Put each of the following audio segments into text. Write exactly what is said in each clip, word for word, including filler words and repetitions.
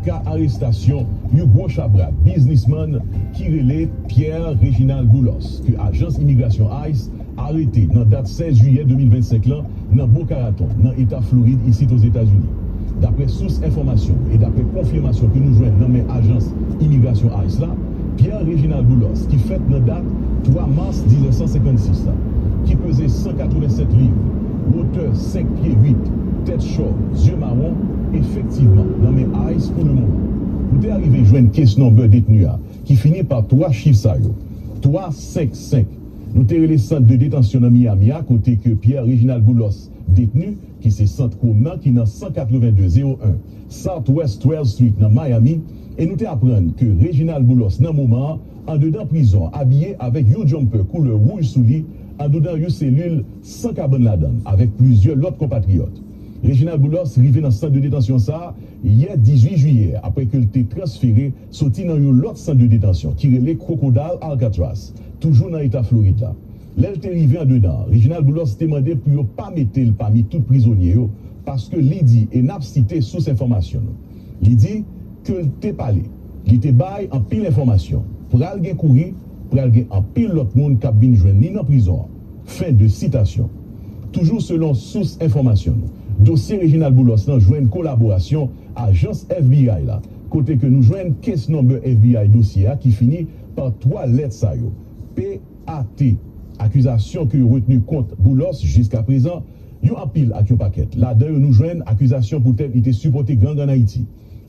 Ka arestasyon yon gwo chabrak biznismann ki rele Pierre Reginald Boulos, ke ajans imigrasyon ice arete nan dat sèz jiyè de mil vennsenk lan nan Boca Raton, nan eta Florid, isit Ozetazini. Daprè sous enfòmasyon e daprè konfimasyon ke nou jwenn nan men ajans imigrasyon ice la, Pierre Reginald Boulos, ki fèt nan dat twa mas mil nèf san senkannsis la, ki peze san katrevennsèt liv, wotè senk pye uit, tèt chòv, zye mawon, efektivman nan men ice pou lemoman. Nou te arive jwenn case number detni a, ki fini pa twa chif sa yo, twa senk senk. Nou te rele sant de detansyon nan Miami a, kote ke Pierre Reginald Boulos detni, ki se sant Chrome nan, ki nan san katreven de zewo en Southwest twelfth Street nan Miami, e nou te aprann ke Reginald Boulos nan moman an, andedan prizon an, abiye avèk yon jumper koulè wouj sou li, andedan yon selil san kabann ladan l, avèk plizyè lòt konpatriyòt. Reginald Boulos rive nan sant de detansyon sa a yè dizuit jiyè, apre ke l te transfere soti nan yon lòt sant de detansyon ki rele Crocodile Alcatraz, toujou nan eta Florid la. Lè l te rive andedan, Reginald Boulos te mande pou yo pa mete l pami tout prizonye yo, paske li di, e n ap site sous enfòmasyon nou, li di ke l te pale, li te bay anpil enfòmasyon, pral gen kouri, pral gen anpil lòt moun k ap vin jwenn li nan prizon an. Fen de sitasyon. Toujou selon sous enfòmasyon nou, dosye Reginald Boulos lan jwenn kolaborasyon ajans F B I la, kote ke nou jwenn case number F B I dosye a ki fini pa twa lèt sa yo, P A T. Akizasyon ke yo retni kont Boulos jiskaprezan, yo anpil ak yon pakèt. Ladan yo nou jwenn akizasyon poutèt li te sipòte gang ann Ayiti,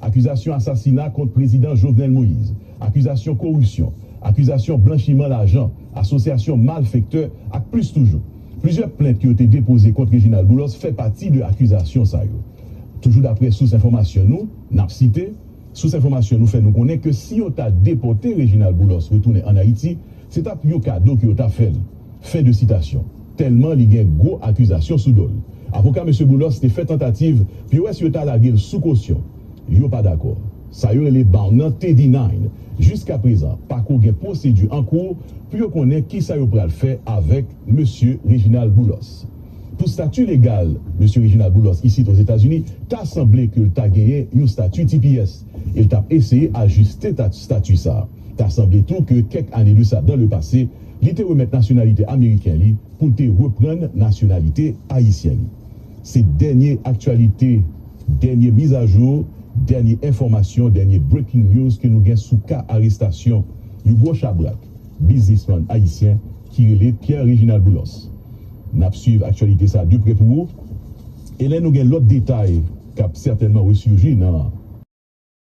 akizasyon asasina kont Prezidan Jovenel Moïse, akizasyon koripsyon, akizasyon blanchiman lajan, asosyasyon malfektè, ak plis toujou. Plizyè plent ke yo te depoze kont Reginald Boulos fè pati de akizasyon sa yo. Toujou daprè sous enfòmasyon nou, n ap site, sous enfòmasyon nou fè nou konnen ke si yo ta depòte Reginald Boulos retounen ann Ayiti, se t ap yon kado ke yo ta fè l. Fen de sitasyon. Tèlman li gen gwo akizasyon sou do l. Avoka mesye Boulos te fè tantativ pou yo wè si yo ta lage l sou kosyon. Yo pa dakò. Sa yo rele bond nan te deny. Jiskaprezan, pako gen pwosedi an kou pou yo konnen kisa yo pral fè avèk mesye Reginald Boulos. Pou stati legal mesye Reginald Boulos isit Ozetazini, ta sanble ke l ta genyen yon stati T P S, e l t ap eseye ajiste ta-, stati sa a. Ta sanble tou ke kèk ane de sa, dans le passé, li te remèt nasyonalite ameriken li pou l te reprann nasyonalite ayisyen li. Se dènye aktyalite, dènye mizajou, dènye enfòmasyon, dènye breaking news ke nou gen sou ka arestasyon yon gwo chabrak biznismann ayisyen ki rele Pierre Reginald Boulos. N ap swiv aktyalite sa a de prè pou ou. E lè nou gen lòt detay k ap sètènman resurji nan